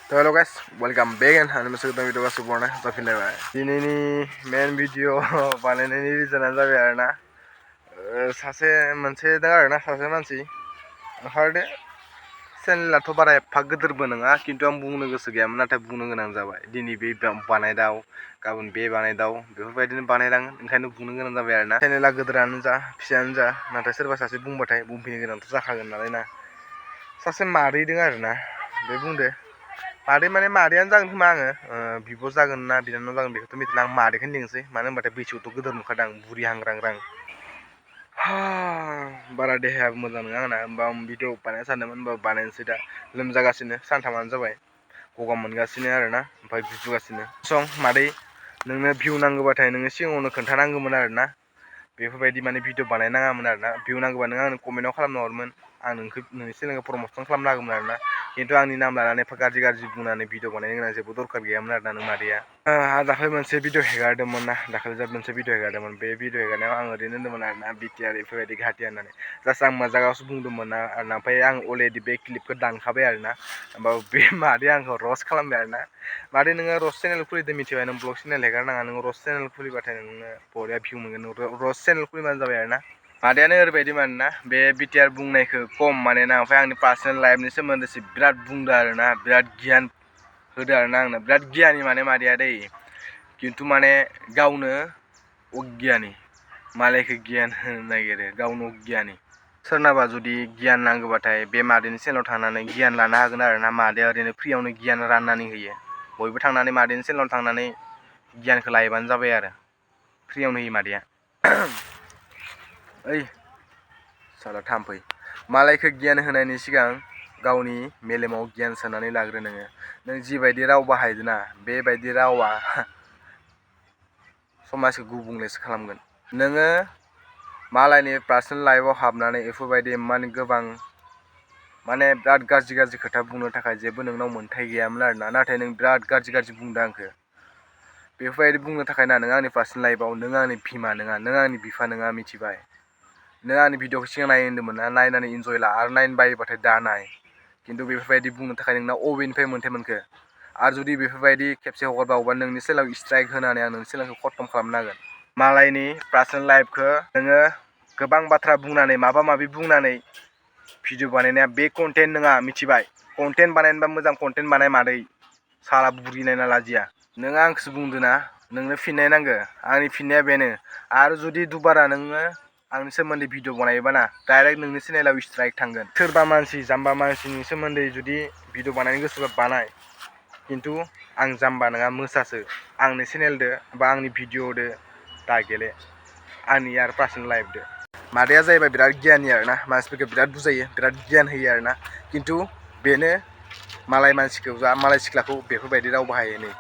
तो hello guys welcome back and आंनि मोनसे गोदान भिडिअ सुबुरना जाफिनलायबाय दिनैनि मेन भिडिअ बानायनायनि रिजनानो जाबाय आरोना सासे मोनसे दं आरोना सासे मानसि ओंखारदो चेनेलाथ' बारा एफा गिदिरबो नङा खिन्थु आं बुंनो गोसो गैयामोन नाथाय बुंनो गोनां जाबाय दिनै बे बानायदाव गाबोन बे बानायदाव बेफोरबायदिनो बानायलाङो ओंखायनो बुंनो गोनां जाबाय आरोना चेनेला गिदिरानो जा फिसायानो जा नाथाय सोरबा सासे बुंबाथाय बुंफैनो गोनांथ' जाखागोन नालाय ना सासे मादै दं आरोना बे बुंदो मादै माने मादैयानो जागोन खोमा आङो बिब' जागोन ना बिनानाव जागोन बेखौथ' मिथिला आं मादैखौनो लिंनोसै मानो होनबाथाय बैसोआवथ' गिदिर नुखादां बुरि हांग्रांग्रां बारा देहायाबो मोजां नङा आंना होमबा आं भिडिअ बानायनो सानदोंमोन होमबा बानायनोसै दा लोमजागासिनो सानथामानो जाबाय गगा मोनगासिनो आरोना ओमफ्राय गुजुगासिनो सं मादै नोंनो भिउ नांगौबाथाय नोङो सिगाङावनो खोन्थानांगौमोन आरोना बेफोरबायदि माने भिडिअ बानायनाङामोन आरोना भिउ नांगौबा नों आंनो कमेन्टआव खालामना हरमोन आं नोंनि चेनेलखौ प्रम'सन खालामना होगौमोन आरोना खिन्थु आंनि नाम लानानै एफा गाज्रि बुंनानै भिडिअ बानायनो गोनां जेबो दरखार गैयामोन आरोना नों मादैया दाखालि मोनसे भिडिअ हेगारदोंमोन ना दाखालि जा मोनसे भिडिअ हेगारदोंमोन बे भिडिअ हेगारनायाव आं ओरैनो होन्दोंमोन आरोना बिटिआर बेफोरबायदि घाटिया होननानै जास्ट आं मजागावसो बुंदोंमोन आरोना ओमफ्राय आं अलरेडि बे क्लिपखौ दानखाबाय आरोना होमबा बे मादैया आंखौ रस्ट खालामबाय आरोना मादै नोङो रस्ट चेनेल खुलिदों मिथिबाय नों ब्लग चेनेल हेगारनाङा नों रस्ट चेनेल खुलिबाथाय नोङो बरिया भिउ मोनगोन रस्ट चेनेल खुलिबानो जाबाय आरोना मादैयानो ओरैबायदि मानोना बे बिटिआर बुंनायखौ खम मानोना ओमफ्राय आंनि पार्सनेल लाइफनि सोमोन्दैसो बिराद बुंदो आरोना बिराद गियान होदो आरोना आंनो बिराद गियानि माने मादैया दै खिन्थु माने गावनो अगियानि मालायखौ गियान होनो नागिरो गावनो अगियानि सोरनाबा जुदि गियान नांगौबाथाय बे मादैनि चेनेलाव थांनानै गियान लानो हागोन आरोना मादैया ओरैनो फ्रियावनो गियान राननानै होयो बयबो थांनानै मादैनि चेनेलाव थांनानै गियानखौ लायोबानो जाबाय आरो फ्रियावनो होयो मादैया ओइ साला थाम्फै मालायखौ गियान होनायनि सिगां गावनि मेलेमाव गियान सोनानै लाग्रो नों जिबायदि राव बाहायदोंना बेबायदि रावा समाजखौ गुबुंलेसो खालामगोन नोङो मालायनि पार्सनेल लाइफआव हाबनानै बेफोरबायदि माने गोबां माने बिराद गाज्रि खोथा बुंनो थाखाय जेबो नोंनाव मोन्थाय गैयामोन आरोना नाथाय नों बिराद गाज्रि बुंदों आंखौ बेफोरबायदि बुंनो थाखाय ना नों आंनि पार्सनेल लाइफआव नों आंनि बिमा नङा नों आंनि बिफा नङा मिथिबाय नों आंनि भिडिअखौ सिगां नायनो होन्दोंमोन ना नायनानै इन्जय ला आरो नायनो बायोबाथाय दा नाय खिन्थु बेफोरबायदि बुंनो थाखाय नोंनाव अबेनिफ्राय मोनखो आरो जुदि बेफोरबायदि खेबसे हगारबावोबा नोंनि चेनेलाव स्ट्राइक होनानै आं नोंनि चेनेलखौ खतम खालामनो हागोन मालायनि पार्सनेल लाइफखौ नोङो गोबां बाथ्रा बुंनानै माबा माबि बुंनानै भिडिअ बानायनाया बे कन्टेन्ट नङा मिथिबाय कन्टेन्ट बानायनोबा मोजां कन्टेन्ट बानाय मादै साला बुरिनाय ना लाजिया नों आंखौसो बुंदो ना नोंनो फिननाय नांगौ आंनि फिननाया बेनो आरो जुदि दुबारा नोङो आंनि सोमोन्दै भिडिअ बानायोबा ना डाइरेक्ट नोंनि चेनेलाव स्ट्राइक थांगोन सोरबा मानसि जाम्बा मानसिनि सोमोन्दै जुदि भिडिअ बानायनो गोसोबा बानाय खिन्थु आं जाम्बा नङा मोसासो आंनि चेनेलदो बा आंनि भिडिअदो दा गेले आंनि आरो पार्सनेल लाइफदो मादैया जाहैबाय बिराद गियानि आरोना मानसिफोरखौ बिराद बुजायो बिराद गियान होयो आरोना खिन्थु बेनो मालाय मानसिखौ मालाय सिख्लाखौ बेफोरबायदि राव बाहायो नै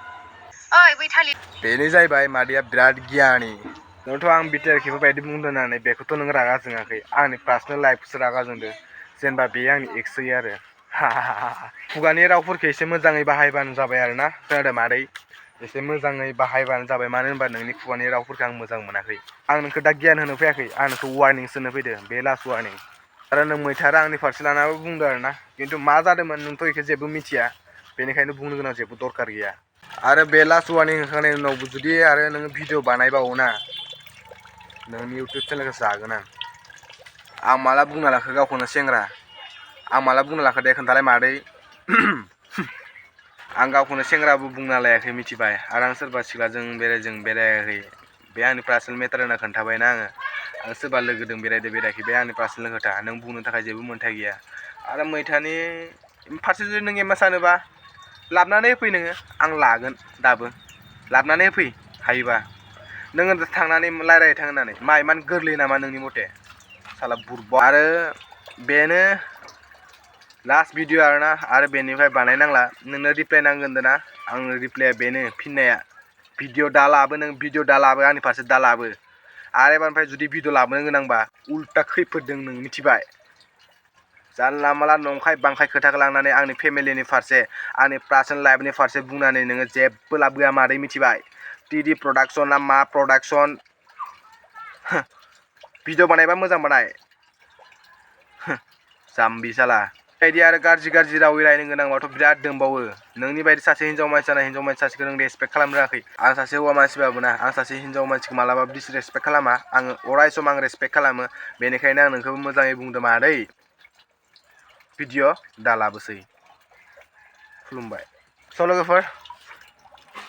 बेनो जाहैबाय मादैया बिराद गियानि नोंथ' आं बिटिआर बेफोरबायदि बुंदों होननानै बेखौथ' नों रागा जोङाखै आंनि पार्सनेल लाइफखौसो रागा जोंदो जेनेबा बे आंनि एक्सै आरो खुगानि रावफोरखौ एसे मोजाङै बाहायबानो जाबाय आरोना खोनादों मादै एसे मोजाङै बाहायबानो जाबाय मानो होनबा नोंनि खुगानि रावफोरखौ आं मोजां मोनाखै आं नोंखौ दा गियान होनो फैयाखै आं नोंखौ वार्निंसो होनो फैदो बे लास्ट वार्निं आरो नों मैथारा आंनि फारसे लानाबो बुंदो आरोना खिन्थु मा जादोंमोन नोंथ' बेखौ जेबो मिथिया बेनिखायनो बुंनो गोनां जेबो दरखार गैया आरो बे लास्ट वार्निं होखांनायनि उनावबो जुदि आरो नोङो भिडिअ बानायबावो ना नोंनि इउटुब चेनेलखौ जागोन आं माला बुंना लाखो गावखौनो सेंग्रा आं माला बुंना लाखो दे खोन्थालाय मादै आं गावखौनो सेंग्राबो बुंना लायाखै मिथिबाय आरो आं सोरबा सिख्लाजों बेरायाखै बे आंनि पार्सनेल मेटार होनना खोन्थाबायना आं सोरबा लोगोजों बेरायाखै बे आंनि पार्सनेल खोथा नों बुंनो थाखाय जेबो मोन्थाय गैया आरो मैथानि फारसे जुदि नों एमा सानोबा लाबनानै होफै नोङो आं लागोन दाबो लाबनानै होफै हायोबा नोङो थांनानै रायज्लायनो थां होननानै मा इमान गोरलै नामा नोंनि मथे साला बुरबा आरो बेनो लास्ट भिडिअ आरोना आरो बेनिफ्राय बानायनांला नोंनो रिप्लाय नांगोन ना आं रिप्लाया बेनो फिननाया भिडिअ दा लाबो नों भिडिअ दा लाबो आंनि फारसे दा लाबो आरो एबारनिफ्राय जुदि भिडिअ लाबोनो गोनांबा उल्टा खैफोददों नों मिथिबाय जानला माला नंखाय बांखाय खोथाखौ लांनानै आंनि फेमिलिनि फारसे आंनि पार्सनेल लाइफनि फारसे बुंनानै नोङो जेबो लाबोआ मादै मिथिबाय टिडि प्रडाक्सन ना मा प्रडाक्सन भिडिअ बानायबा मोजां बानाय जाम्बि साला बायदि आरो गाज्रि रावै रायनो गोनांबाथ' बिराद दंबावो नोंनि बायदि सासे हिन्जाव मानसि जानाय हिन्जाव मानसि सासेखौ नों रेसपेक्ट खालामनो रोङाखै आं सासे हौवा मानसिबाबो ना आं सासे हिन्जाव मानसिखौ मालाबाबो डिसरेसपेक्ट खालामा आङो अराय सम आं रेसपेक्ट खालामो बेनिखायनो आं नोंखौबो मोजाङै बुंदों मादै भिडिअ दा लाबोसै खुलुमबाय स' लोगोफोर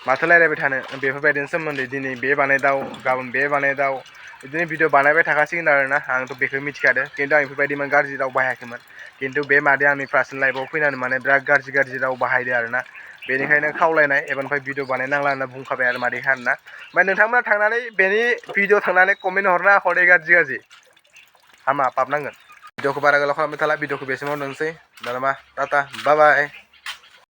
माथो रायलायबाय थानो बेफोरबायदिनि सोमोन्दै दिनै बे बानायदाव गाबोन बे बानायदाव बिदिनो भिडिअ बानायबाय थाखासिगोन आरोना आंथ' बेखौ मिथिखादो खिन्थु आं बेफोरबायदि इमान गाज्रि राव बाहायाखैमोन खिन्थु बे मादैया आंनि पार्सनेल लाइफआव फैनानै माने बिराद गाज्रि राव बाहायदो आरोना बेनिखायनो खावलायनाय एबारनिफ्राय भिडिअ बानायनांला होनना बुंखाबाय आरो मादैखा आरोना ओमफ्राय नोंथांमोना थांनानै बेनि भिडिअ थांनानै कमेन्ट हरना हरै गाज्रि हामा पाप नांगोन भिडिअखौ बारा गोलाव खालामबाय थाला भिडिअखौ बेसिमाव दोनसै दाना मा टाटा बाय बाय